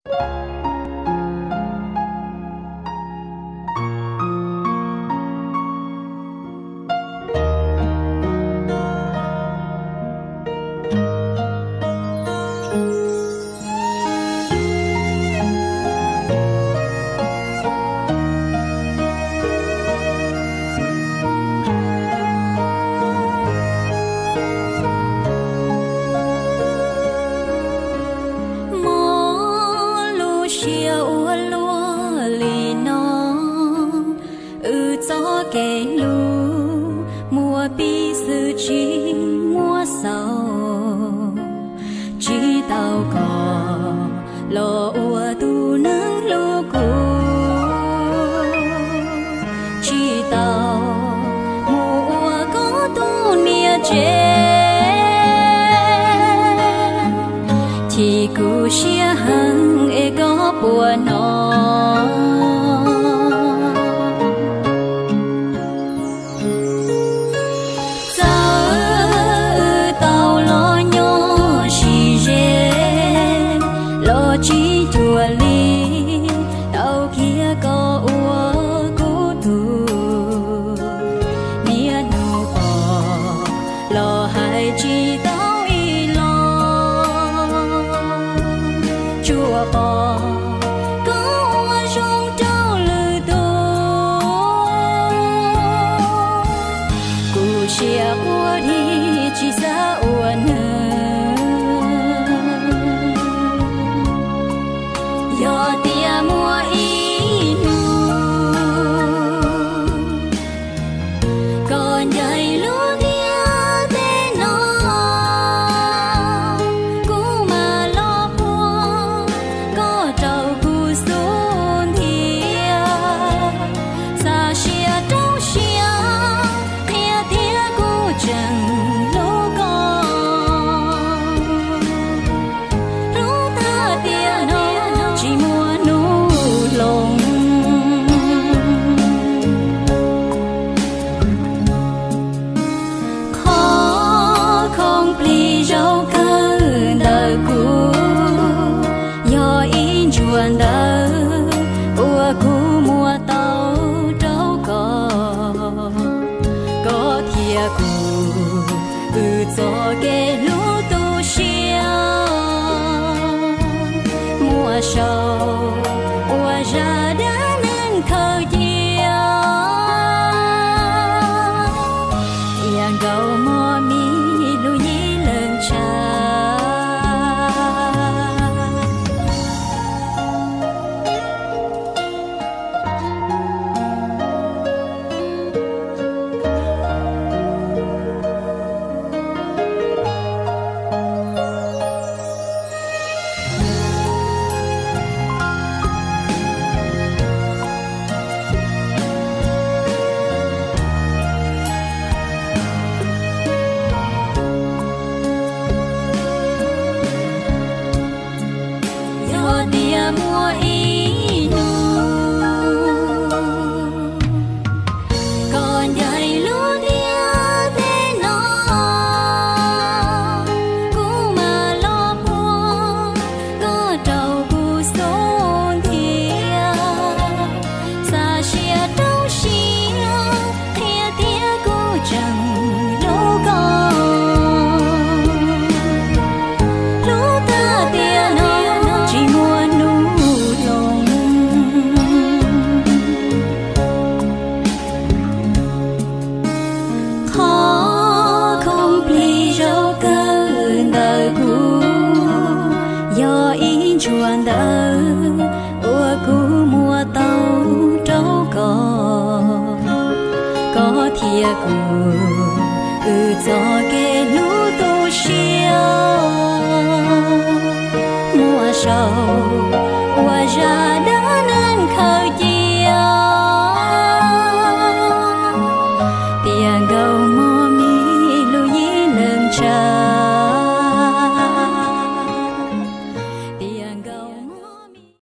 Mob lub siab ua luaj li no, wb txoj kev hlub muaj pib xwb tsis muaj xaus, tsis tau koj los ua tus neeg hlub kuv, tsis tau mus ua koj tus niam tsev. Chim kuv siab heev es koj puas hnov? Txawm wb tau los nyob sib ze los tsis cuag li, tau kiag koj ua kuv tus niam hnub pom los hais tsis tau ib los, tsuas pom koj ua zoo rau lwm tus. Kuv siab quaj dhia tsis xav ua neeg. Yog tias muaj ib hnub koj ncaim lub ntiaj teb no, kuv mam los puag koj rau kuv xub ntiag. Xa siab rau siab qhia tias kuv tseem hlub koj, hlub tag tiam no tsis muaj hnub hloov. Qhov khoom plig zaum kawg ntawm kuv yog ib ntsuas ntawv uas kuv muab tau rau koj, koj thiab kuv wb txoj kev hlub tu siab. Muaj saum ua zaj dab neeg khaws cia, tias nkaus mog mi lub yim leej tshav. Yog tias muaj ib hnub koj ncaim lub ntiaj teb no, kuv mam los puag koj rau kuv xub ntiag. Xa siab rau siab qhia tias kuv tseem hlub koj, hlub tag tiam no tsis muaj hnub hloov. Qhov khoom plig zaum kawg ntawm kuv yog ib ntsuas ntawv uas kuv muab tau rau koj, koj thiab kuv wb txoj kev hlub tu siab. Muaj saum